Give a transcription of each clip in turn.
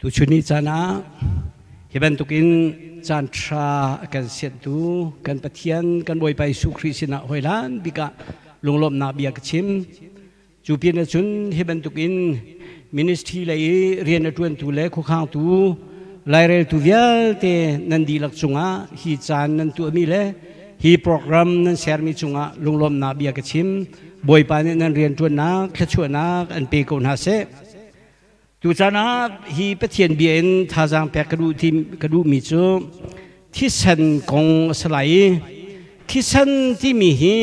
Tuchun ni caan ah hi bantukin caan ṭha a kan sianhtu kan Pathian kan Bawipa Jesuh Khrih sinah hawihlan bik ah lunglawmhnak bia ka chim. Cu pin ahcun hi bantukin ministry lei i rian a ṭuantu le khuakhangtu laireltu vialte nan dihlak cungah hi caan nan tuahmi le hi program nan sermi cungah lunglawmhnak bia ka chim. Bawipa nih nan rianṭuannak thluachuahnak an pe ko hna seh. Tuchan ah hi Pathian bia in thazaang pek ka duh ti ka duhmi cu thisen kong a si lai i thisen timi hi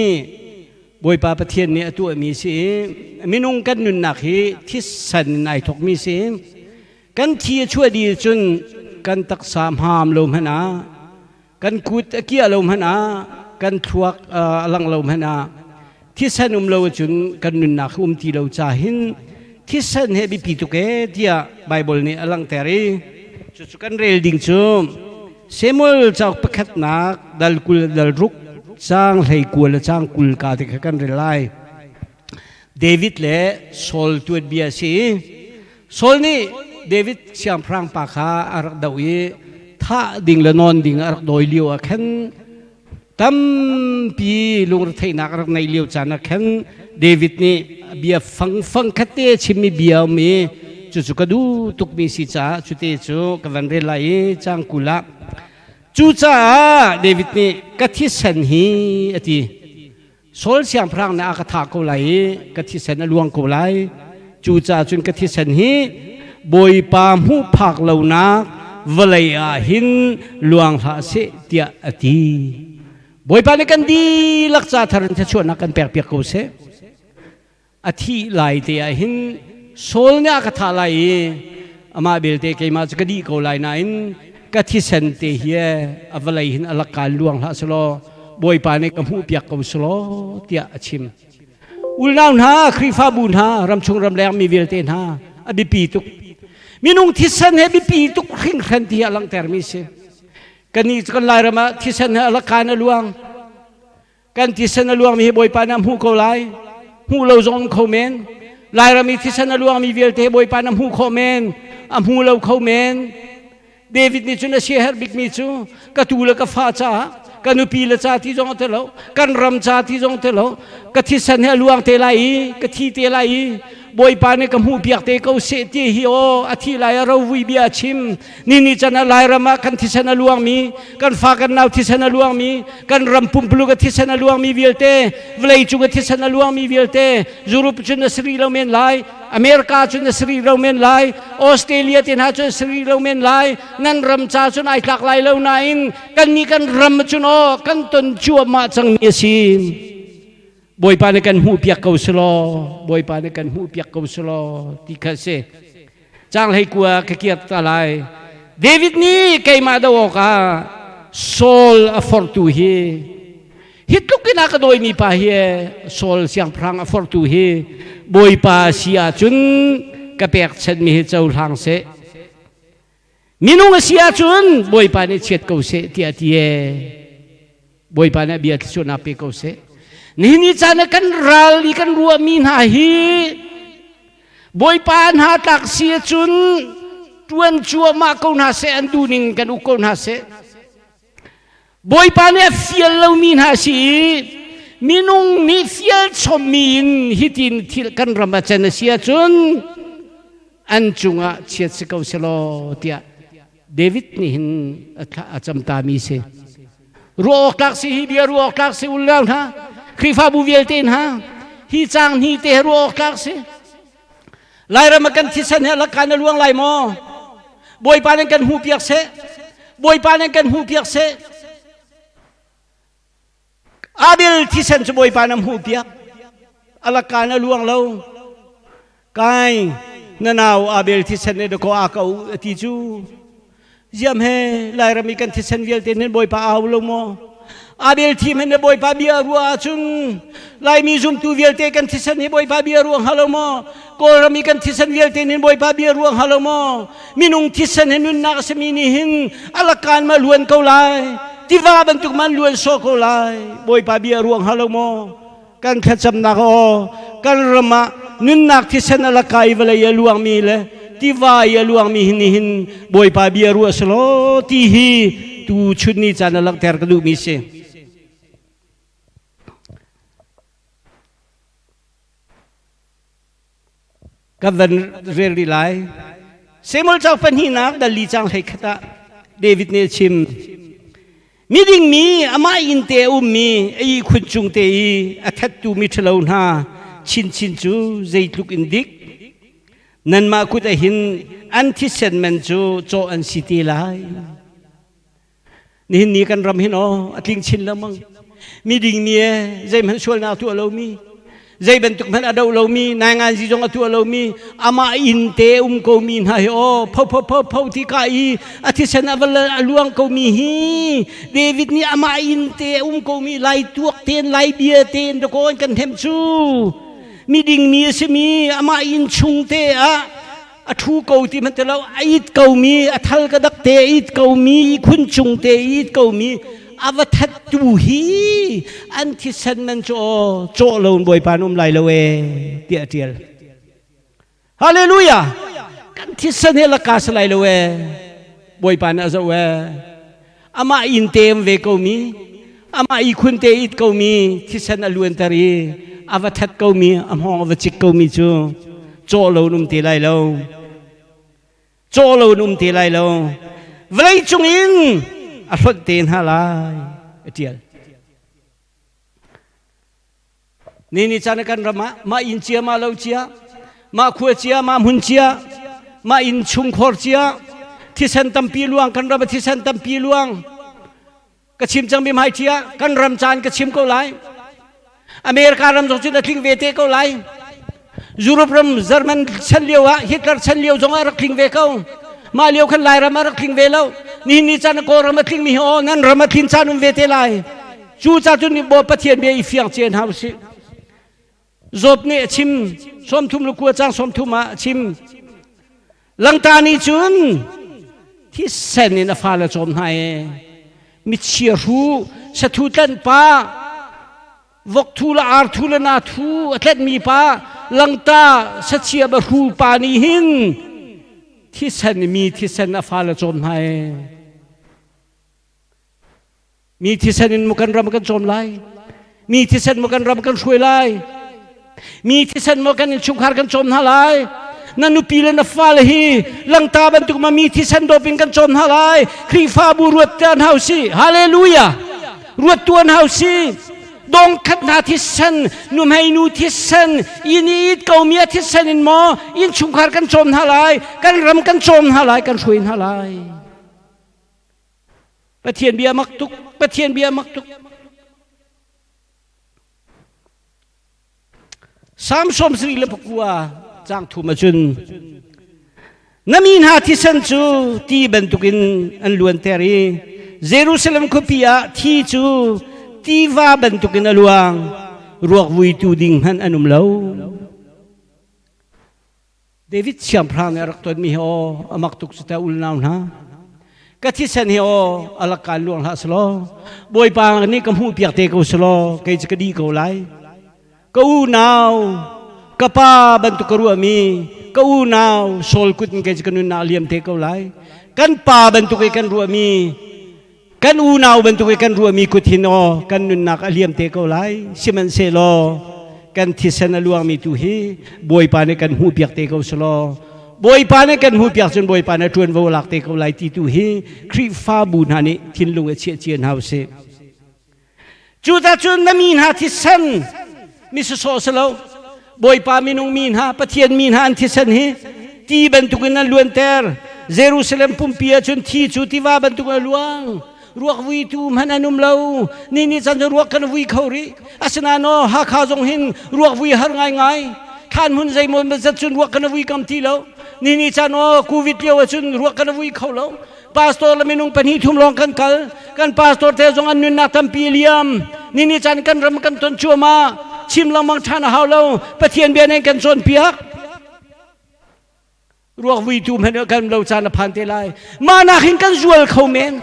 Bawipa Pathian nih a tuahmi si i minung kan nunnak hi thisen in ai thawkmi si. Kan thi a chuah dih cun kan taksa hmaam lo hmanh ah kan kut a kiah lo hmanh ah kan thluak a lang lo hmanh ah thisen um lo ahcun kan nunnak um ti lo ca hin thisen he biapi tuk ee tiah Baibal nih a langhter i cucu kan rel ding cu Samuel cauk pakhatnak dal 20 dal ruk caang 21 le caang 20 ka te kha kan rel lai. David le Saul tuanbia a si i Saul nih David siangpahrang pa kha a rak doh i thah ding le nawn ding a rak dawi lio ah khan tampi lungretheihnak a rak neih lio caan ah khan David nih bia fangfang khatte chimmi bia um i cucu ka duh tukmi si caah cute cu ka van rel lai i caang 20 ah cucaah David nih ka thisen hi a ti. Saul siangpahrang nih a ka thah ko lai i ka thisen a luang ko lai. Cucaah cun ka thisen hi Bawipa hmuh phak lonak vawlei ah hin luang hlah seh tiah a ti. Bawipa nih kan dihlak ca thar in thluachuahnak kan pekpiak ko seh. A thih lai te ah hin Saul nih a ka thah lai i amah belte keimah cu ka dih ko lai nain ka thisen te hi a vawlei hin a lakka luang hlah selaw Bawipa nih ka hmuhpiak ko selaw tiah a chim. Unau hna, Khrihfabu hna, ramchung ramleng mi vialte hna, a biapi tuk. Minung thisen he biapi tuk hringhran ti a langhtermi si. Kannih cu kan Lairam ah thisen he a lakka in a luang. Kan thisen a luangmi hi Bawipa nih a hmuh ko lai. Hmuh lo zong um kho men. Lairam i thisen a luangmi vialte Bawipa nih a hmuh khawh men. A hmu lo kho men. David nih cun a siaherh bikmi cu ka tu le ka fa caah ka nupi le ca ti zong a ti lo kan ram ca ti zong ti lo ka thisen he a luang te lai i ka thi te lai i Bawipa nih ka hmuhpiak te ko seh ti hi aw a thi lai a rovui bia a chim ni ni can ah Lairam ah kan thisen a luangmi kan fa kan nau thisen a luangmi kan ram pumpuluk a thisen a luangmi vialte vawlei cung a thisen a luangmi vialte Europe cun a siri lo men lai America cun a siri lo men lai Australia te hna cun a siri lo men lai nan ram ca cun ai tlak lai lo nain kan nih kan ram cun aw kan ton cuahmah cangmi a si Bawipa nih kan hmuhpiak ko selaw Bawipa nih kan hmuhpiak ko selaw ti kha si Caang 19 ka kiat ta lai. David nih keimah do awkah Saul a forhtu hi hi tluk in a ka dawimi pa hi Saul siangpahrang a forhtu hi Bawipa si ahcun ka pekchanhmi hi cohlang seh. Minung a si ahcun Bawipa nih chiat ko seh tiah a ti ee. Bawipa nih a bia thluachuahnak pe ko seh. Nihin ni caan ah kan ral i kan ruahmi hna hi Bawipa hna tlak si ahcun ṭuan cuahmah ko hna seh, an duhning kan uk ko hna seh. Bawipa nih a fial lomi hna si i minung nih fial chommi in hitin thil kan ram a can a si ahcun an cungah chiat si ko selaw tiah David nih hin a camtami si. Ruah awk tlak si hi bia ruah awk tlak si ul hna Khrihfabu vialte hna hi caang hni te ruah awk tlak si. Lairam ah kan thisen he lakka na luang lai maw? Bawipa nan kan hmuh piak seh. Bawipa nan kan hmuh piak seh. Abel thisen cu Bawipa na hmuh piak. A lakka na luang lo. Kai na nau Abel thisen ne dakaw a ka u ti cu. Ziam he Lairam i kan thisen vialte nan Bawipa au lo maw? Abel thim he na Bawipa bia ruah ahcun Laimi zumtu vialte kan thisen hi Bawipa bia ruang hnga lo maw? Kawlram i kan thisen vialte nin Bawipa bia ruang hnga lo maw? Minung thisen he nunnak a simi nih hin a lakaan ma luan ko lai. Tiva bantuk man luan sawh ko lai. Bawipa bia ruang hnga lo maw? Kan thlacamnak aw kan ram ah nunnak thisen a laka i vawlei a luangmi le tiva i a luangmi hin hin Bawipa bia ruah selaw ti hi tu chun ni caan a langhter ka duhmi si. Ka van rel rih lai. Samuel cauk pahnihnak dal li cang hlei khat ah David nih a chim. Miding mi amah inn te a ummi a ihkhun cung te i a thattu mi ṭhalo hna chinchin cu zeitluk in dik nanmah kut ah hin an thisen man cu cawh an si te lai. Nihin ni kan ram hin aw a tling chin lengmang. Miding mi e zeihmanh sualnak tuah lomi zei bantuk hmanh a do lomi nainganzi zong a tuah lomi amah inn te um komi hna hi aw pho pho pho pho ti ka i a thisen a val a luang komi hi David nih amah inn te um komi lai tuak ten lai bia ten dakawn kan hnem cu miding mi a simi amah inn chung te ah a thu ko ti hmanh ti lo a it ko mi a thal ka dak te it ko mi khun chung te it ko mi a va that tu hi an thisen man cu aw cawh lo in bawipa an um lai lo e tiah a tial hallelujah kan thisen he laka si lai lo e bawipa nih a zoh e amah inn te um ve ko mi amah ihkhun te it ko mi thisen a luanter i a va that ko mi a hmawng a va cik ko mi cu cawh lo in um te lai lo cawh lo in um te lai lo vawlei cung in a hlonh te hna lai a tial Ni ni caan kan ram ah mah inn cia mah lo cia mah khua cia mah hmun cia mah inn chungkhor cia thisen tampi luang kan ram ah thisen tampi luang ka chim cang mi hmai cia kan ram caan ka chim ko lai America ram zong cu na tling ve te ko lai Europe ram German chan lio ah Hitler chan lio zong ah rak tling ve ko mah lio khan Lairam ah rak tling ve lo ni ni caan Kawl ram a tling mi hi aw nan ram a tlin caan um ve te lai Cu ca cun Bawi Pathian bia i fiang cian hau sih. Job nih a chim 30 le kua cang 30 ah a chim. Langta nih cun thisen in a fale cawm hna e. Michia hru sathu tlanh pa vok thu le ar thu le na thu a tlenhmi pa langta sachia ba hru pa nih hin thisen mi thisen a fale cawm hna e. Mi thisen in maw kan ram kan cawm lai? Mi thisen maw kan ram kan hruai lai? Mi thisen maw kan innchungkhar kan cawm hna lai? Na nupi le na fale hi langta bantuk ma mi thisen dawp in kan cawm hna lai? Khrihfabu ruat tuan hau si. Hallelujah! Ruat tuan hau si. Dong khat hna thisen, nuhmei nu thisen, inn i it ko mi a thisen in maw innchungkhar kan cawm hna lai? Kan ram kan cawm hna lai, kan hruai hna lai. Pathian bia mak tuk Pathian bia mak tuk Sam 74 cang thum ahcun na mi hna thisen cu ti bantukin an luanter i Jerusalem khuapi ah thi cu tiva bantukin a luang ruak vuitu ding hmanh an um lo David siangpahrang nih a rak tonmi hi aw a mak tuk cu ta ulnau hna ka thisen hi aw a lakkaan luang hlah selaw Bawipa nih ka hmuh piak te ko selaw kei cu ka dih ko lai ka unau ka pa bantuk ka ruahmi ka unau Saul kut in kei cu ka nunnak liam te ko lai kan pa bantuk i kan ruahmi kan unau bantuk i kan ruahmi kut hin aw kan nunnak a liam te ko lai sihmanhsehlaw kan thisen a luangmi tu hi bawipa nih kan hmuhpiak te ko selaw bawipa nih kan hmuhpiak cun bawipa nih ṭuanvo lak te ko lai ti tu hi Khrihfabu hna nih thinlung i chiah cia hna usih Cuta cun na mi hna thisen mi sawsawh si lo Bawipa minung mi hna Pathian mi hna an thisen hi ti bantukin an luanter Jerusalem pumpi ah cun thi cu tiva bantukin a luang ruak vuitu hmanh an um lo ni ni chan cu ruak kan vui kho rih asinain aw Hakha zong hin ruak vui har ngaingai thlan hmun zeimaw zat cun ruak kan vui kam ti lo ni ni chan aw covid lio ah cun ruak kan vui kho lo pastor le minung pahnih thum lawng kan kal kan pastor te zong an nunnak tampi liam ni ni caan kan ram kan ton cuahmah chim lengmang ṭhan a hau lo pathian bia nih kan cawnpiak ruak vuitu hmanh kan lo caan a phan te lai mah nak hin kan zual kho men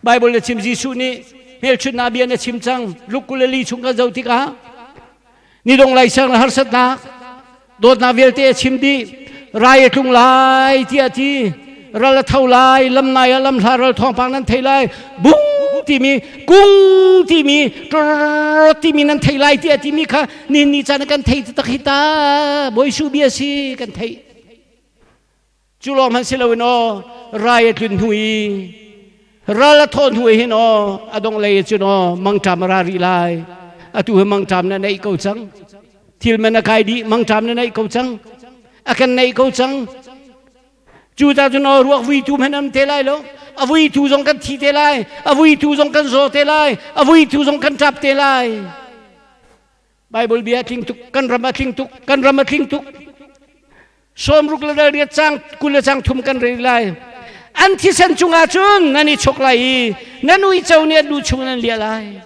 Bible na chim Jesuh nih hmelchunhnak bia na chim cang Luke 22 chung kan zoh tikah ni dong lai sang harsatnak dawtnak vialte a chim dih. Rai a tlung lai tiah a ti. Ral a tho lai, lam nai ah lam hla ral thawngpang nan thei lai. Bung timi, kung timi, trrrr timi nan thei lai tiah timi kha ni ni caan kan thei tak hi ta. Bawi Su bia si kan thei. Cu lawng hmanh si loin aw rai a tlun hnu i ral a thawh hnu i hin aw a dong lei cun aw mangṭam a ra rih lai. Atu hi mangṭam na neih ko cang. Thil man a kai dih mangṭam na neih ko cang. A kan neih ko cang. Cu ta cun aw ruak vuitu hmanh am te lai lo. A vuitu zong kan thi te lai. A vuitu zong kan zaw te lai. A vuitu zong kan ṭap te lai. Bible bia a tling tuk. Kan ram a tling tuk. Kan ram a tling tuk. Sawmruk le dal riat cang 20 le cang thum kan rel lai. An thisen cungah cun nan i chok lai i nan uico nih an lu chung nan liah lai.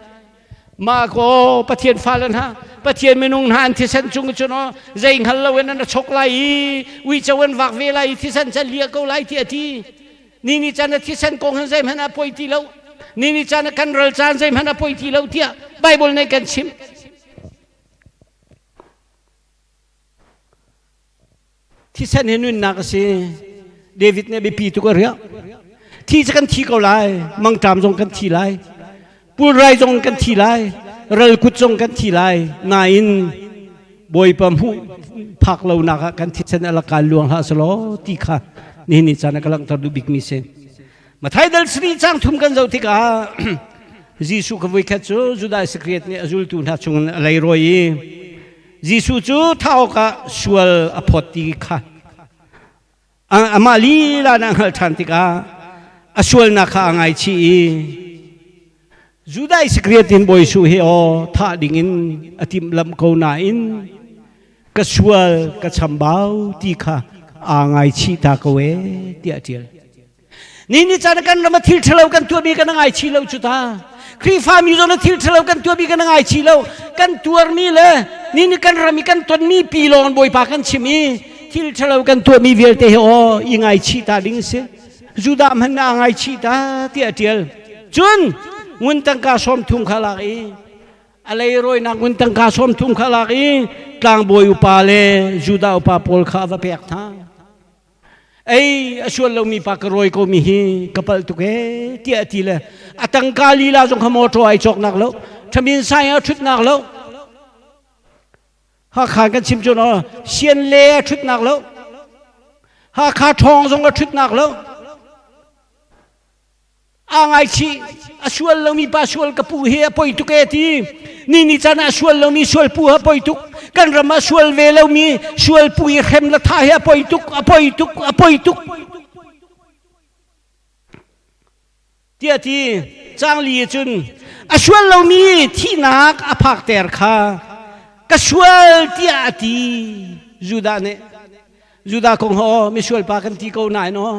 Mah ko Pathian fale hna, Pathian minung hna an thisen cung cun aw zei hngal loin an chok lai i uico an vak ve lai i thisen can liah ko lai ti a ti. Ni ni caan a thisen kong hin zeihmanh a poi ti lo. Ni ni caan a kan ral caan zeihmanh a poi ti lo tiah Bible nih kan chimh. Thisen hi nunnak a si. David nih biapi tuk a riah. Thi cu kan thi ko lai, mangṭam zong kan thi lai, pulrai zong kan thi lai, ralkut zong kan thi lai. Nain Bawipa hmuh phak lonak ah kan thisen a laka luang hlah selaw ti kha nihin ni caan ah ka langhter duh bikmi si. Mathai dal sari cang thum kan zoh tikah Jesuh ka voikhat cu Judah Iskariot nih a zultu hna chungin a leirawi i Jesuh cu thah awkah sual a phawt ti kha amah lila na hngalh ṭhan tikah a sualnak kha a ngaichih i Judah Iskariot in Bawi Jesuh hi aw thah dingin a timhlamh ko nain ka sual ka chambau ti kha aa ngaichih ta ko ee tiah a ṭial. Ni ni caan kan ram a thil ṭhalo kan tuahmi kan ngaichih lo cu ta. Khrihfa mi zong thil ṭhalo kan tuahmi kan ngaichih lo. Kan tuarmi le ni ni kan ram i kan tonmi pi lawng Bawipa kan chim i thil ṭhalo kan tuahmi vialte hi aw i ngaichih ta ding si. Judah hmanh aa ngaichih ta tiah a ṭial. Cun ngun tangka 30 kha lak i a leirawinak ngun tangka 30 kha lak i tlangbawi upa le Judah upa pawl kha a va pek hna. Ei a sual lomi pa ka rawi ko mi hi ka palh tuk ee tiah a ti le a tangka lila zong kha motor ai cawknak lo thamin sai a ṭhutnak lo Hakha kan chim cun aw sian le a ṭhutnak lo Hakha ṭhawng zong a ṭhutnak lo Aa ngaichih a sual lomi pa sual ka pu hi a poi tuk e ti ni ni caan ah sual lomi sual pu a poi tuk kan ram ah sual ve lomi sual pu i hrem la tha hi a poi tuk a poi tuk a poi tuk tiah ti cangli cun a sual lomi thihnak a phakter kha ka sual tiah a ti Judah nih Judah kong ho misual pa kan ti ko nain aw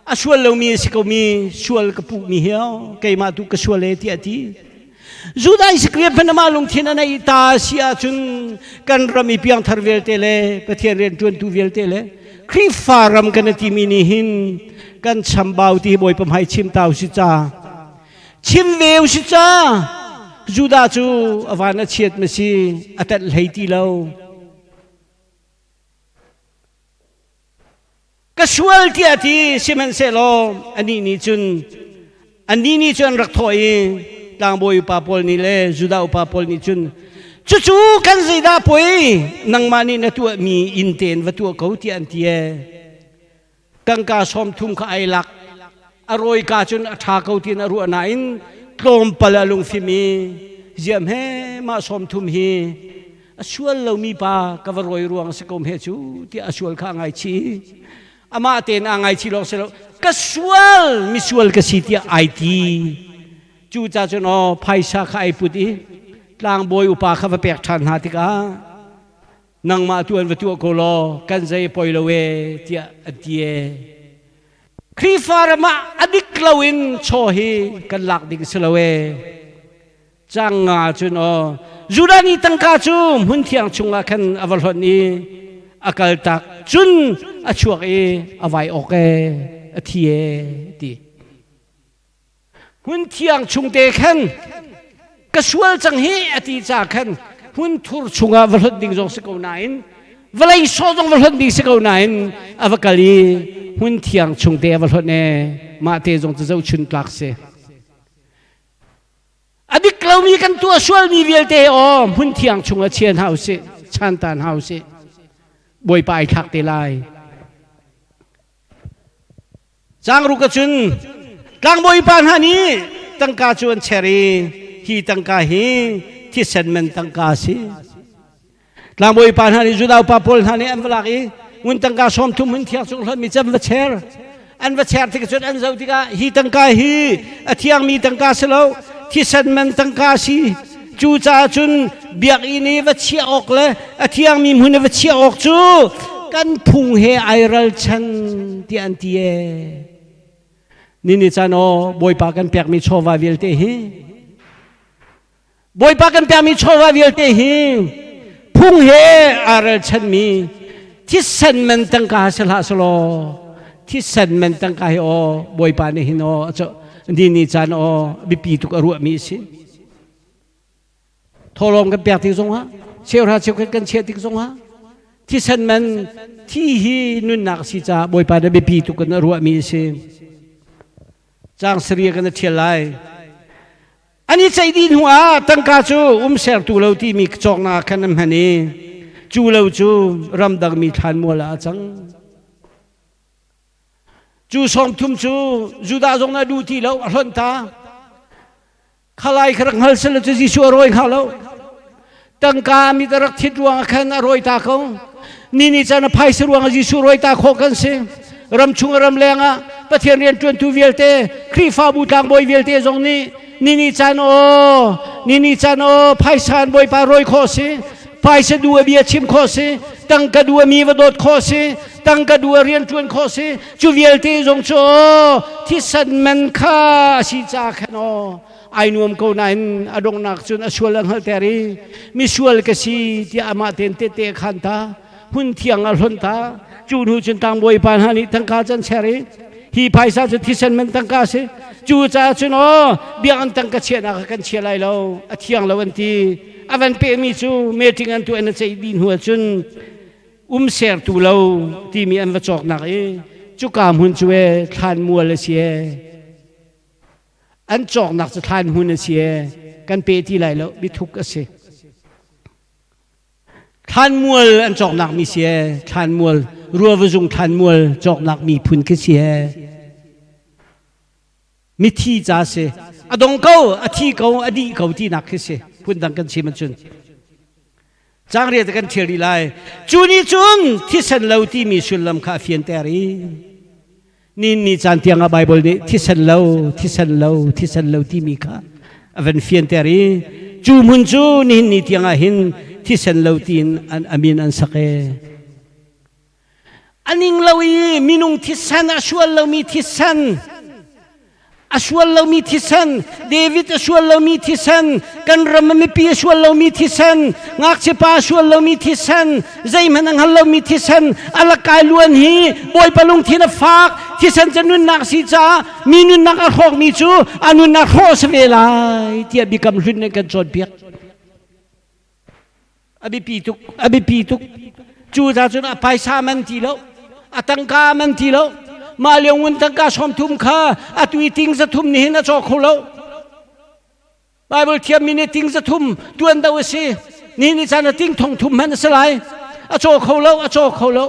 a sual lomi a si ko mi sual ka puh mi hi aw keimah tu ka sual e tiah ti Judah Iskariot hmanh amah lungthin a neih ta si ahcun kan ram i piangthar vialte le Pathian rianṭuantu vialte le Khrihfa ram kan ti mi nih hin kan chambau ti hi Bawipa hmai chim ta u si ca chim ve u si ca Judah cu a van a chiat ma si a telh hlei ti lo Ka sual tiah ti sihmanhsehlaw anih nih cun anih nih cun an rak thawh i tlangbawi upa pawl nih le Judah upa pawl nih cun cucu kan zeidah poi nangmah nih na tuahmi inn tein va tuah ko tiah an ti ee tangka 30 kha ai lak a rawika cun a ṭha ko tiin a ruah nain tlawmpal a lungfim i ziam he mah 30 hi a sual lomi pa ka va rawi ruang si ko hme cu tiah a sual kha a ngaichih amah tein aa ngaichih lawng si lo ka sual misual ka si tiah ai ti cu ca cun aw phaisa kha ai put i tlangbawi upa kha va pek ṭhan hna tikah nangmah tu an va tuah ko law kan zei poi lo e tiah an ti e Khrihfa ram ah a dik loin chaw hi kan lak ding si lo e Cang nga cun aw Judah nih tangka cu hmunthiang chungah khan a va hlonh i a kaltak cun a chuak i a vai awk e a thi e ti hmunthiang chung te khan ka sual cang hi a ti ca khan hmunthur chungah va hlonh ding zong si ko nain. Vawlei sawh zong va hlonh ding si ko nain a va kal i hmun thiang chung te a va hlonh e mah te zong cu zohchun tlak si. A dik lomi kan tuah sualmi vialte aw hmun thiang chung ah chia hna usih, chantan hna usih. Bawipa ai thlak te lai. Changruk ahcun tlangbawi pa hna nih tangka cu an cher i hi tangka hi thisen man tangka a si. Tlangbawi pa hna nih Judah upa pawl hna nih an va lak i ngun tangka 30 hmun thiang chung hlonhmi cu an va cher. An va cher tik cun an zoh tikah hi tangka hi a thiangmi tangka si lo, thisen man tangka a si. Cucaah cun biakinn i va chiah awk le a thiangmi hmun i va chiah awk cu kan phung he ai ralchan tiah an ti ee. Nini caan aw Bawipa kan pekmi chawva vialte hi Bawipa kan pekmi chawva vialte hi phung he aa ralchanmi thisen man tangka si hlah selaw thisen man tangka hi aw Bawipa nih hin aw ni ni caan aw biapi tuk a ruahmi a si. Thawlawm kan pek tik zongah cheuhra cheukhat kan chiah tik zongah thisen man thi hi nunnak a si caah Bawipa nih biapi tuk in a ruahmi a si. Caang saria kan i ṭhial lai. An i ceih dih hnuah tangka cu um sertu lo timi cawknak khan an hman i cu lo cu ramdangmi thlanmual ah a cang. Cu 30 cu Judah zong nih a duh ti lo, a hlonh ta. Khalai kha rak hngal selaw cu Jesuh a rawi hnga lo. Tangka mit a rak thit ruangah khan a rawi ta ko. Ni ni caan a phaisa ruangah Jesuh rawi ta khawh kan si. Ram chung ram leng ah Pathian rianṭuantu vialte, Khrihfabu tlangbawi vialte zong nih ni ni caan aw, ni ni caan aw phaisa an Bawipa rawi khawh si. Phaisa du a bia chim khawh si. Tangka du a mi va dawt khawh si. Tangka du a rian ṭuan khawh si. Cu vialte zong cu aw thisen man kha a si ca khan aw ai nuam ko nain a donghnak cun a sual a hngalhter i misual ka si tiah amah tein tehte a khan ta hmun thiang a hlonh ta cu hnu cun tlangbawi pa hna nih tangka cu an ser i hi phaisa cu thisen man tangka a si cu caah cun aw biakinn tangka chiahnak ah kan chia lai lo a thiang lo an ti a van pehmi cu meeting an tuah in a ceih dih hnu ah cun um sertu lo timi an va cawknak i cuka hmun cu e thlanmual a si e an cawknak cu thlan hmun a si e kan pe ti lai lo biathuk a si thlanmual an cawknak mi si e thlanmual ruavazung thlanmual cawknak mi phun khi si e mithi ca si a dong ko a thi ko a dih ko tinak khi si phundang kan chim ahcun Cangriat kan ṭhial rih lai. Cu nih cun thisen lo timi sullam kha a fianter i nin ni caan tiangah Baibal nih thisen lo, thisen lo, thisen lo timi kha a van fianter i cu hmun cu nihin ni tiangah hin thisen lo tiin an amin an sak e. A ning lo i minung thisen a sual lomi thisen a sual lomi thisen David a sual lomi thisen kan ram mipi a sual lomi thisen ngakchia pa a sual lomi thisen zeihmanh a hngal lomi thisen a lakai luan hi Bawipa lungthin a fak thisen cu nunnak si caah mi nunnak a hrawkmi cu a nunnak hrawh si ve lai tiah biakam hlun nih kan cawnpiak A biapi tuk, a biapi tuk. Cu ca cun a phaisa man ti lo, a tangka man ti lo. Mah lio ngun tangka 30 kha atu i ting 300 nih hin a caw kho lo. Bible thiammi nih ting 300 tuan do a si. Ni ni caan a ting 3000 hmanh a si lai. A caw kho lo, a caw kho lo.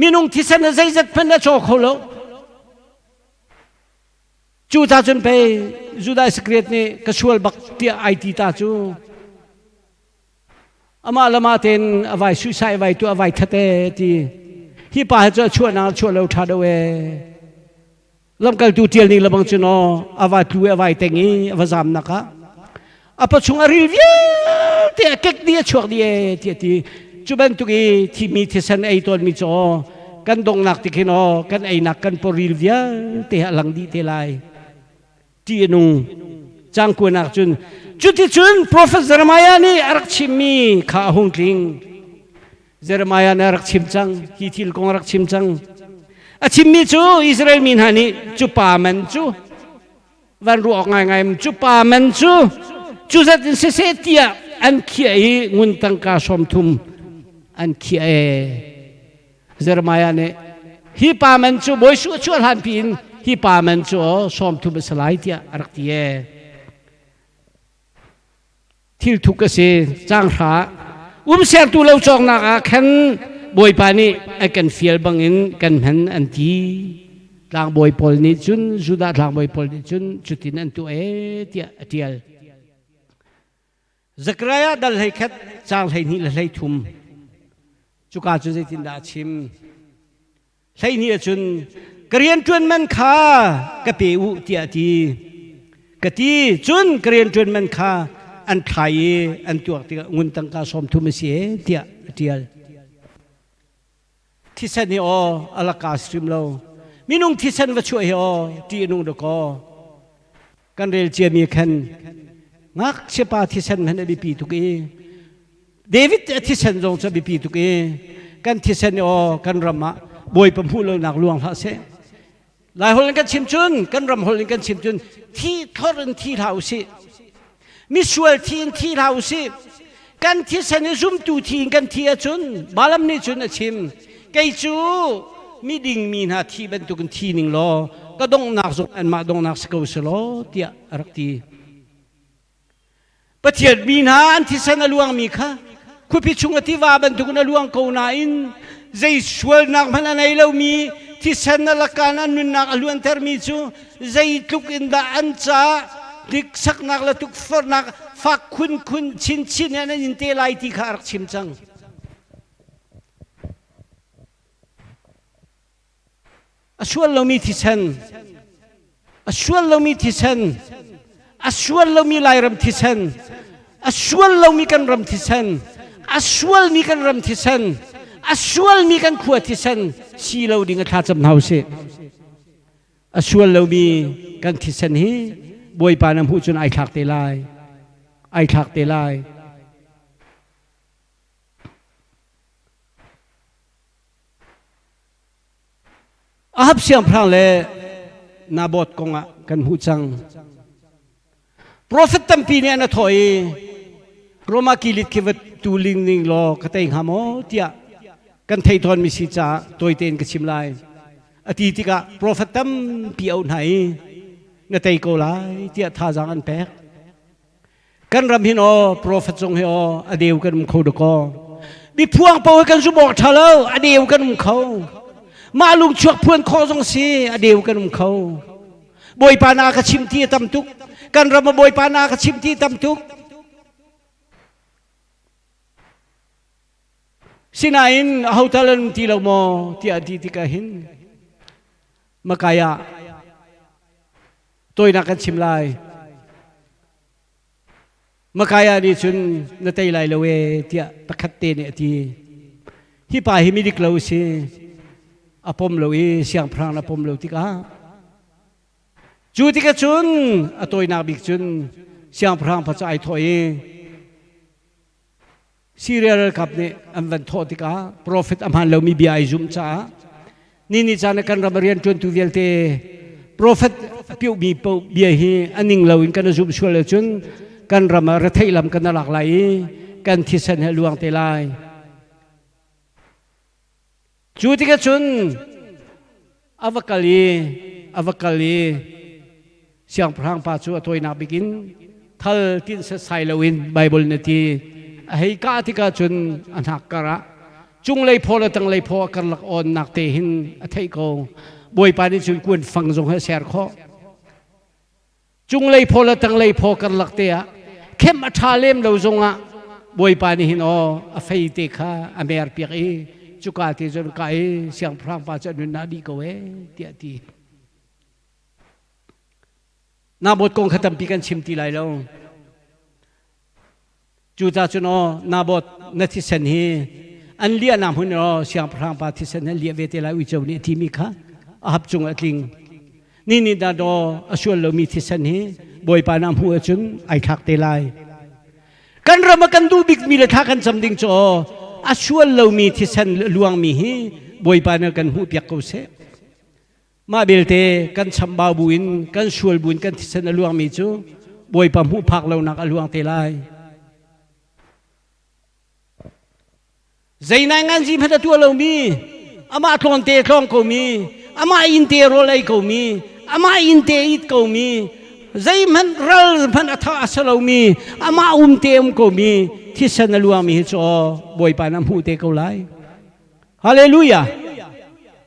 Minung thisen a zeizat hmanh a caw kho lo. Cu ca cun pei Judah Iscariot nih ka sual bak tiah ai ti ta cu. Amah le mah tein a vai suicide vai tu a vai that e ti. Hi pa hi cu a chuahnak a chuah lo ṭha deuh e. Lamkaltu ṭial ning lebang cu naw a va tlu i a vai teng i a va zamnak ah a pachung a ril vialte a kek dih a chuak dih e ti a ti. Cu bantuk i thimi thisen ei tawnmi cu aw kan donghnak tik hin aw kan einak kan pawril vialte a lang dih te lai. Ṭih a nung. Cangkuan ah cun cuticun profet Jeremiah nih a rak chimmi kha a hung tling. Jeremiah nih a rak chim cang, hi thil kong a rak chim cang. A chimmi cu Israel mi hna nih cu pa man cu van ruah awk ngaingai cu pa man cu cu zat in siseh tiah an khiah i ngun tangka 30. An khiah ee. Jeremiah nih hi pa man cu Bawi Suh a chuah hlan pi in hi pa man cu aw 30 a si lai tiah a rak ti ee. Thil thuk a si cang hra umsertu lo cawknak ah khan Bawipa nih a kan fial bangin kan hman an ti. Tlangbawi pawl nih cun Judah tlangbawi pawl nih cun cutin an tuah ee tiah a ṭial. Zakariah dal 11 caang 12 le 13 cuka cu zeitindah a chim? 12 ahcun ka rianṭuan man kha ka pe u tiah a ti. Ka ti cun ka rianṭuan man kha an thlai i an tuak tikah ngun tangka 30 a si e tiah a ṭial. Thisen hi aw a laka si hrim lo. Minung thisen va chuah hi aw ṭih a nung dakaw. Kan rel ciami khan ngakchia pa thisen hmanh a biapi tuk i David a thisen zong cu a biapi tuk i kan thisen i aw kan ram ah Bawipa hmuh lonak luang hlah seh. Lai holh in kan chim cun kan ram holh in kan chim cun thi thor in thi hlah usih. Misual thi in thi hlah usih. Kan thisen i zumtu thi in kan thi ahcun Balaam nih cun a chim kei cu miding mi hna thi bantukin thi ning law ka donghnak zong anmah donghnak si ko seh law tiah a rak ti. Pathian mi hna an thisen a luangmi kha khuapi chung a tiva bantukin a luang ko nain zei sualnak hmanh a nei lomi thisen a lakan an nunnak a luantermi cu zeitluk in dah an caah hniksaknak le tukforhnak fak khunkhun chinchin in an in te lai ti kha a rak chim cang. A sual lomi thisen, a sual lomi thisen, a sual lomi Lairam thisen, a sual lomi kan ram thisen, a sualmi kan ram thisen, a sualmi kan khua thisen si lo ding a thlacam hna usih. A sual lomi kan thisen hi Bawipa na hmuh cun ai thlak te lai. Ai thlak te lai. Ahab siangpahrang le Naboth kongah kan hmuh cang. Profet tampi nih an a thawh i Roma kilit khi va tu ling ning law ka tei hnga maw tiah kan thei tawnmi si caah tawi tein ka chim lai. A ti tikah profet tampi a auh hna i na tei ko lai tiah thazaang an pek. Kan ram hin aw profet zong hi aw a deu kan um kho dakaw. Biphuang paoh hi kan zumh awk ṭha lo, a deu kan um kho. Mah lungchuak phuan khawh zong si, a deu kan um kho. Bawipa na ka chim ti a tam tuk. Kan ram a Bawipa na ka chim ti tam tuk. Sinain aho tal an um ti lo maw tiah ti tikah hin Makaya tawinak kan chim lai. Makaya nih cun na tei lai lo ee tiah pakhat te nih a ti. Hi pa hi midik lo si. A pom lo i siangpahrang na pom lo tikah cu tikah cun a tawinak bik cun siangpahrang pa cu ai thawh i Syria ralkap nih an van thawh tikah profet a hmaan lomi bia ai zumh caah ni ni caan ah kan ram a rianṭuantu vialte profet a piuhmi paoh bia hi a ning loin kan zumh sual ahcun kan ram ah retheih lam kan lak lai i kan thisen he luang te lai. Cu tikah cun a va kal i a va kal i siangpahrang pa cu a tawinak bik in thal tinh setsai loin Baibal na ti a hei kah tikah cun a hnak kar ah cunglei phaw le tanglei phaw a karlak awnnak te hin a theih ko. Bawipa nih cun kuan fang zong he a ser khawh. Cunglei phaw le tanglei phaw karlak te ah khem a ṭha lem lo zongah Bawipa nih hin aw a fei te kha a mer piak i cuka te cun ka i siangpahrang pa cu a nunnak dih ko ee tiah ti. Naboth kong kha tampi kan chim ti lai lo. Cucaah cun aw Naboth na thisen hi an liahnak hmun aw siangpahrang pa thisen an liah ve te lai uico nih a timi kha Ahab cungah a tling. Ni nih dah daw a sual lomi thisen hi Bawipa na hmuh ahcun ai thlak te lai. Kan ram ah kan duh bikmi le thla kan cam ding cu aw a sual lomi thisen luangmi hi Bawipa nih kan hmuh piak ko seh. Mah belte kan chambau buin kan sual buin kan thisen a luangmi cu Bawipa hmuh phak lonak a luang te lai. Zei nai ngan zi hmanh a tuah lomi, amah tlawnte tlawng komi, amah inn te rawl ei komi, amah inn te it komi, zeihmanh ral hmanh a tha a si lomi, amah um te um komi, thisen a luangmi hi cu aw Bawipa na hmuh te ko lai. Hallelujah!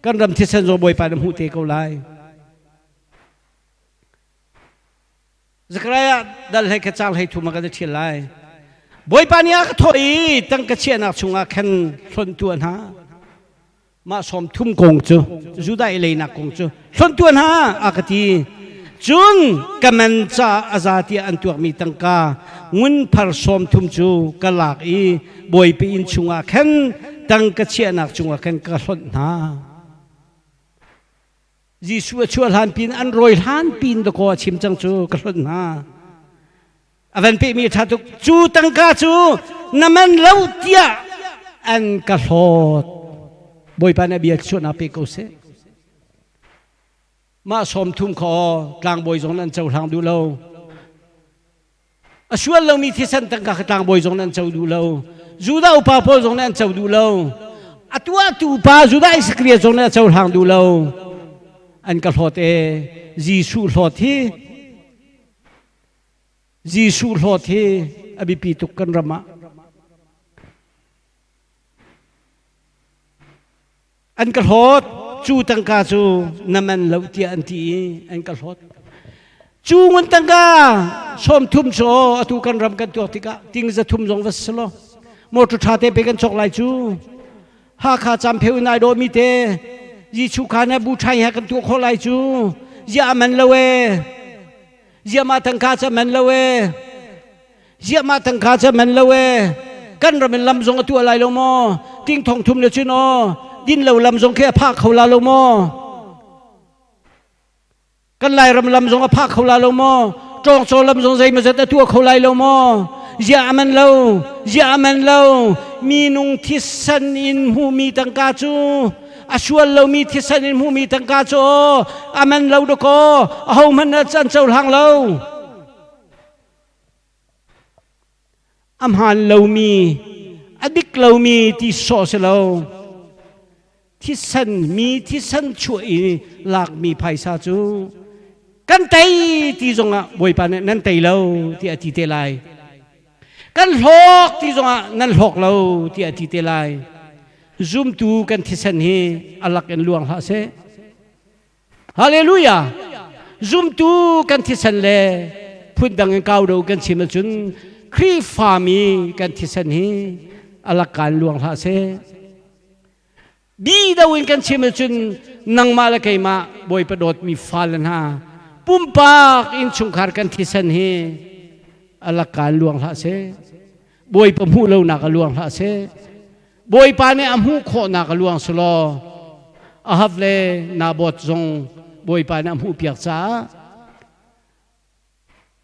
Kan ram thisen zong Bawipa na hmuh te ko lai. Zechariah dal hlei kha caang hlei thum ah kan i ṭhial lai. Bawipa nih a ka thawh i tangka chiahnak chungah khan hlonh tuah hna. Mah sawm thum kong cu Judah i leinak kong cu hlonh tuah hna a ka ti. Cun ka man ca a za tiah an tuakmi tangka ngun phar sawm thum cu ka lak i Bawipa inn chungah khan tangka chiahnak chungah khan ka hlonh hna. Jesuh a chuah hlan pin an rawi hlan pin dakaw a chim cang cu ka hlonh hna. A van pehmi ṭha tuk. Cu tangka cu na man lo tiah an ka hlawt. Bawipa nih a bia chuahnak pe ko seh. Mah sawm thum kha tlangbawi zong nan cohlang duh lo. A sual lomi thisen tangka kha tlangbawi zong nan co duh lo. Judah upa pawl zong nih an co duh lo. A tuahtu pa Judah Iskariot zong nih a cohlang duh lo. An ka hlawt e. Jesuh hlawt hi Jesuh hlawt hi a biapi tuk kan ram ah. An ka hlawt. Cu tangka cu na man lo tiah an ti i an ka hlawt. Cu ngun tangka sawm thum cu atu kan ram kan tuak tikah ting za thum zong va si law motor ṭha te pe kan cawk lai cu. Hakha campheu in ai dawhmi te Jesuh kha na bu ṭhai he kan tuah khawh lai cu. Ziah a man lo ee. Ziah mah tangka cu a man lo ee. Ziah mah tangka cu man lo ee. Kan ram in lam zong a tuah lai lo maw? Ting thong thum le cun aw din lo lam zong khi a phah kho la lo maw? Kan Lairam lam zong a phah kho la lo maw? Ṭawngcaw lam zong zeimawzat a tuah kho lai lo maw? Ziah a man lo? Ziah a man lo? Minung thisen in hmuhmi tangka cu a sual lomi thisen in hmuhmi tangka cu a man lo dakaw ahohmanh an cohlang lo. A hmaan lomi, a dik lomi ti sawh si lo. Thisen mi thisen chuah i lakmi phaisa cu kan tei ti zongah Bawipa nih nan tei lo tiah a ti te lai. Kan hlawk ti zongah nan hlawk lo tiah a ti te lai. Zumtu kan thisen hi a lak in luang hlah seh. Hallelujah! Zumtu kan thisen le phundang in kau do kan chim ahcun Khrihfami kan thisen hi a lakkaan luang hlah seh. Bi do in kan chim ahcun nangmah le keimah Bawipa dawtmi fale hna pumpak innchungkhar kan thisen hi a lakkaan luang hlah seh. Bawipa hmuh lonak a luang hlah seh. Bawipa nih a hmuh khawhnak a luang selaw Ahab le Naboth zong Bawipa nih a hmuhpiak caah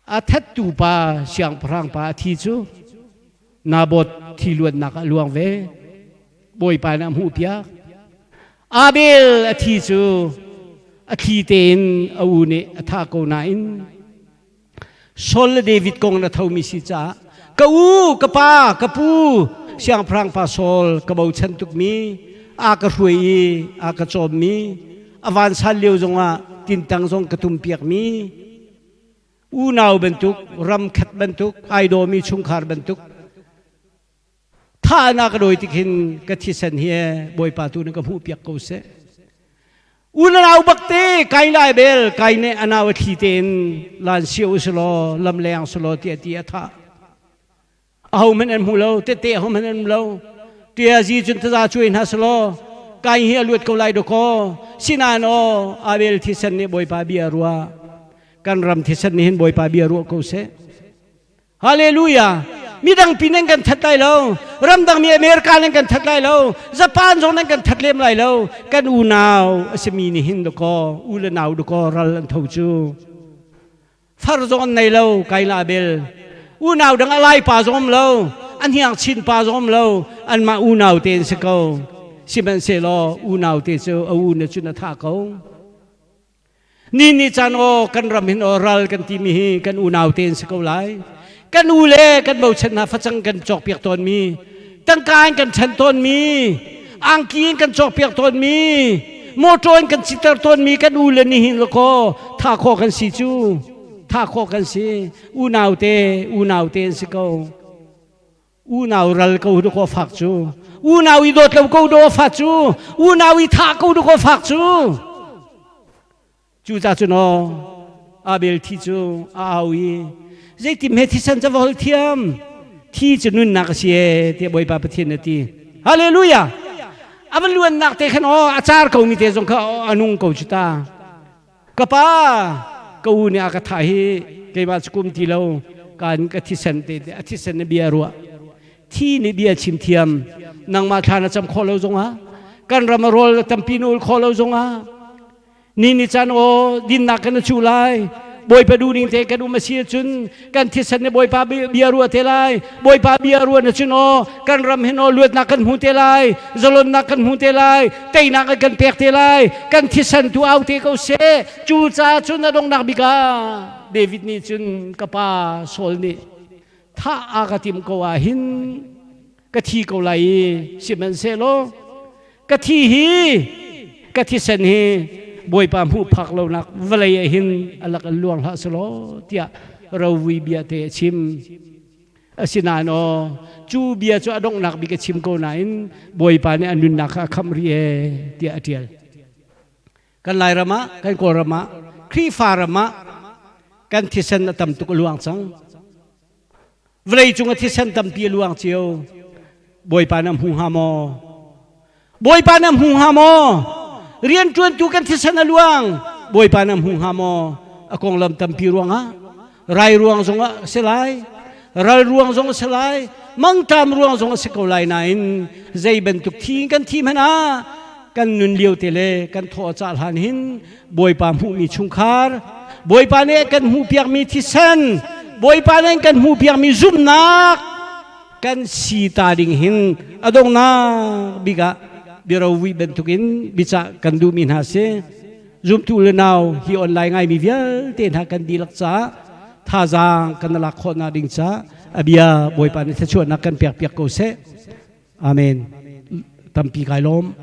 a thattu pa siangpahrang pa a thi cu Naboth thi luannak a luang ve. Bawipa nih a hmuhpiak. Abel a thi cu a thli tein a u nih a thah ko nain Saul le David kong na thomi si caah ka u ka pa ka pu siangpahrang pa Saul ka bochan tukmi a ka hruai i a ka cawmmi a vansan lio zongah tintang zong ka tumpiakmi unau bantuk ram khat bantuk ai dawmi chungkhar bantuk Tha na ka dawi tik hin ka thisen hi Bawipa tu na ka hmuh piak ko seh. Unau bakte kai lai bel kai ne anau a thli tein lan sio usulaw lam leng sulaw tiah ti a thah. Aho hmanh an hmu lo tete aho hmanh an lo tia zi cun taza cuai hna selaw kai hi a luat ko lai dakaw sinain aw Abel thisen nih Bawipa bia rua kan ram thisen nih hin Bawipa bia ruah ko seh. Hallelujah. Midang pi nan kan that lai lo. Ramdang mi America nan kan that lai lo. Japan zong nan kan that lem lai lo. Kan unau a simi nih hin dakaw u le nau dakaw ral an tho cu. Far zong an nei lo kai la bel. Unau dang a lai pa zong um lo. An hiang chin pa zong um lo. Anmah unau te an si ko. Sihmanhsehlaw unau te cu a u na cun a thah ko. Ni ni caan aw kan ram hin aw ral kan timi hi kan unau te an si ko lai. Kan u le kan bochan hna facang kan cawkpiak tawnmi. Tangka in kan ṭhen tawnmi, angki in kan cawkpiak tawnmi, motor in kan citer tawnmi kan u le nihin lakaw tha khawh kan si cu. Tha khawh kan si. Unau te, unau te an si ko. Unau ral ko du ko fak cu. Unau i dawt lo ko do fa cu. Unau i thah ko du ko fak cu. Cucaah cun aw Abel thi cu a au i zeitim he thisen ca va holh thiam thi cu nunnak a si e tiah Bawipa Pathian a ti. Hallelujah! A va luannak te khan aw a car ko mi te zong kha a nung ko cu ta. Ka pa ka u nih a ka thah hi keimah cu kum ti lo kan ka thisen te a thisen na bia ruah thi nih bia chim thiam nangmah thla na cam khawh lo zongah kan ram a rawl tampi na ul khawh lo zongah Ni ni caan aw dinnak kan cu lai. Bawipa duhning te kan um a si ahcun kan thisen nih Bawipa bia ruah te lai. Bawipa bia ruah na cun aw kan ram hin aw luatnak kan hmu te lai. Zalonnak kan hmu te lai. Teinak an kan pek te lai. Kan thisen tu au te ko seh. Cu ca cun a donghnak bik ah David nih cun ka pa Saul nih thah a ka tim ko ah hin ka thi ko lai i sihmanhsehlaw ka thi hi ka thisen hi Bawipa hmuh phak lonak vawlei ah hin a lak in luang hlah selaw tiah rovi bia te a chim. Asinain aw cu bia cu a donghnak bik a chim ko nain Bawipa nih a nunnak kha a khamh rih ee tiah a ṭial. Kan Lairam ah, kan Kawlram ah, Khrihfa ram ah kan thisen a tam tuk a luang cang. Vawlei cung a thisen tampi a luang cio. Bawipa na hmu hnga maw? Bawipa na hmu hnga maw? Rianṭuantu kan thisen a luang. Bawipa na hmu hnga maw? A konglam tampi ruangah rai ruang zongah a si lai, ral ruang zong a si lai, mangṭam ruang zong a si ko lai nain zei bantuk thi kan thi hmanh ah kan nun lio te le kan thaw a cah hlan hin Bawipa hmuhmi chungkhar, Bawipa nih kan hmuhpiakmi thisen, Bawipa nih kan hmuhpiakmi zumhnak kan si ta ding hin a donghnak bik ah biarovi bantukin biacah kan duhmi hna si. Zumtu le nau hi online ngaimi vialte hna kan dihlak caah thazaang kan lak khawhnak ding caah a bia Bawipa nih thluachuahnak kan pekpiak ko seh. Amen. Tampi kai lawm.